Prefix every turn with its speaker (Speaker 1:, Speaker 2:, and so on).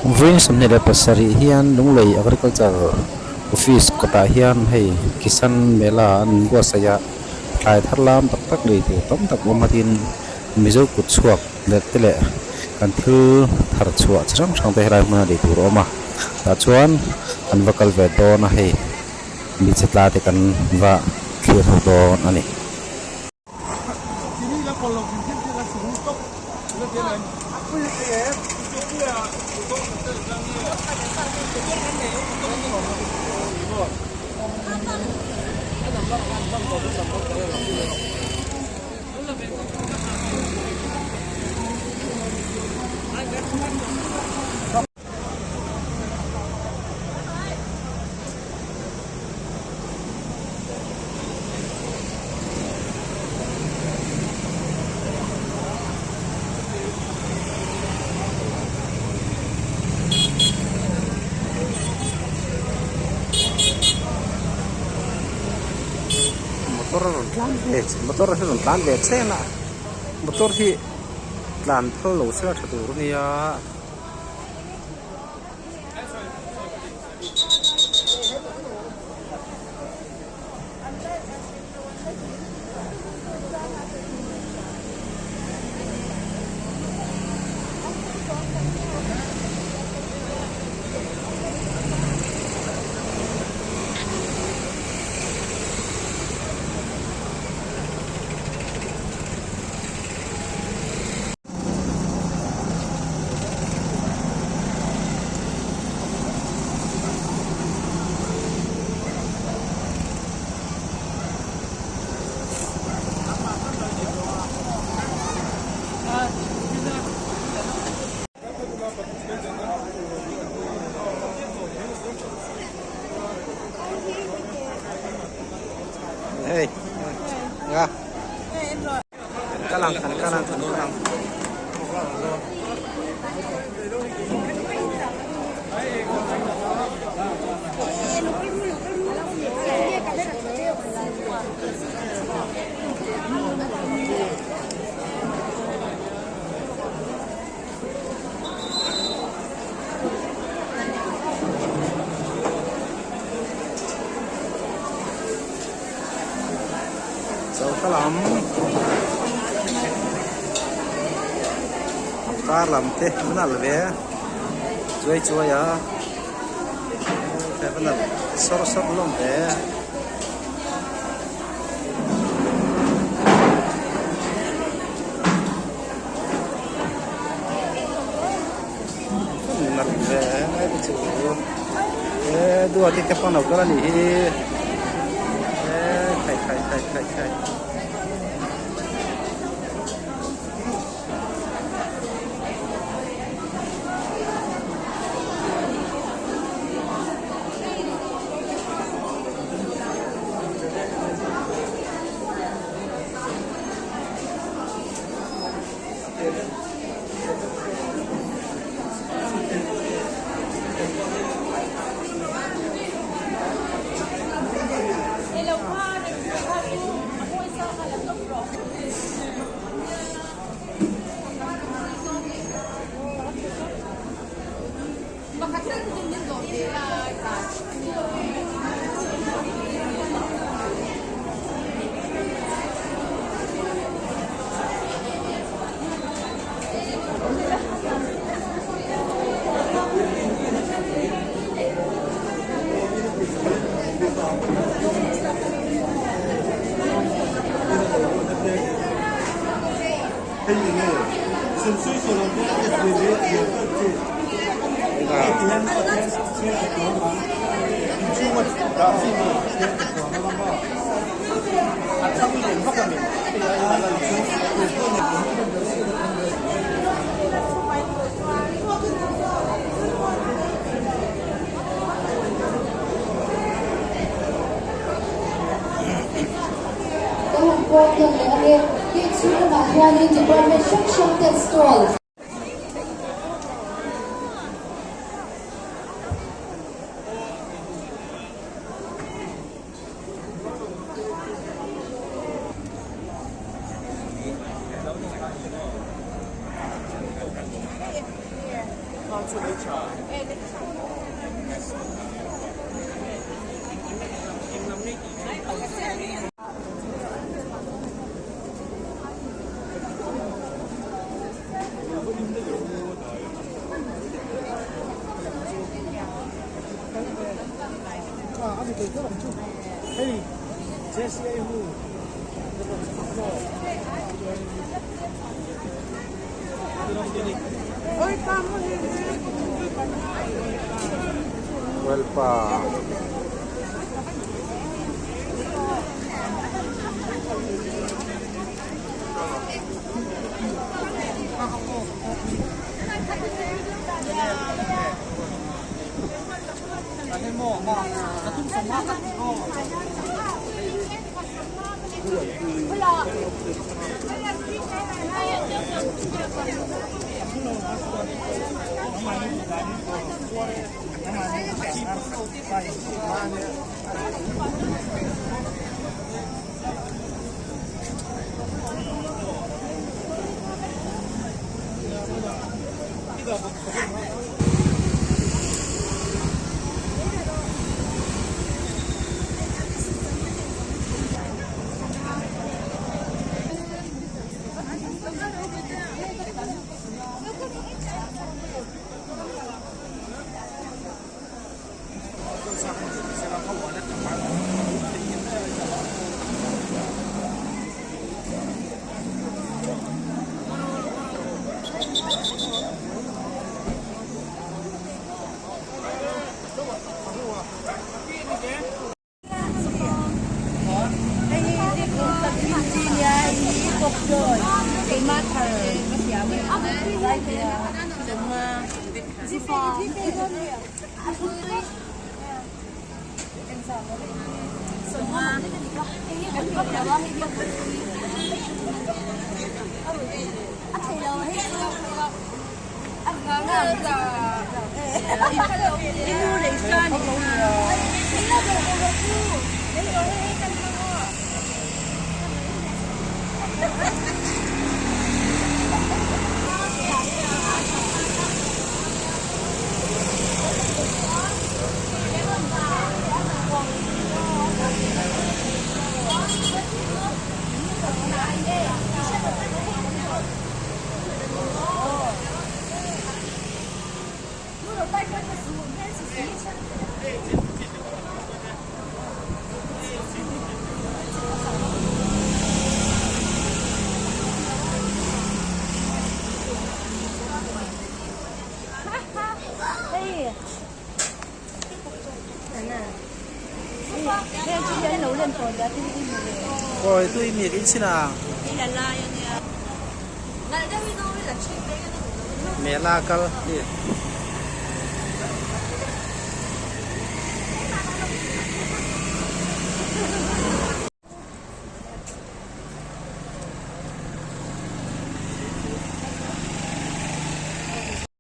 Speaker 1: Vawiin 27 hian Lunglei Agriculture Office kawtah hian hei Kisan Mela an inbuatsaih a, thlai thar lam tak tak lei tur tam tak awm atin Mizo kut chhuak leh te leh kan thil thar chhuah chi hrang hrang te helai hmuna lei tur a awm a, tah chuan kan va kal ve dawn a hei mi che tla te kan va thlir ho dawn a ni. Motor a rawn tlan ve motor hi a rawn tlan ve cheng a motor hi tlan phal lo se a tha tur a nia. Hey, nga. Kalang kan kalang kan kalang. Choka lam kar lam te a nalh ve chuai chuai a a nalh sawr sawr hlawm ve. Nalh ve ngai te chu e duati te pawn a lo kal a nih hi e khai khai khai khai khai.
Speaker 2: Kan han pawm nawn leh ange, gate chhung lamah hianin department hrang hrang ten stall.
Speaker 1: Welpa Rồi tôi miệt in xin à. Mẹ la kal đi.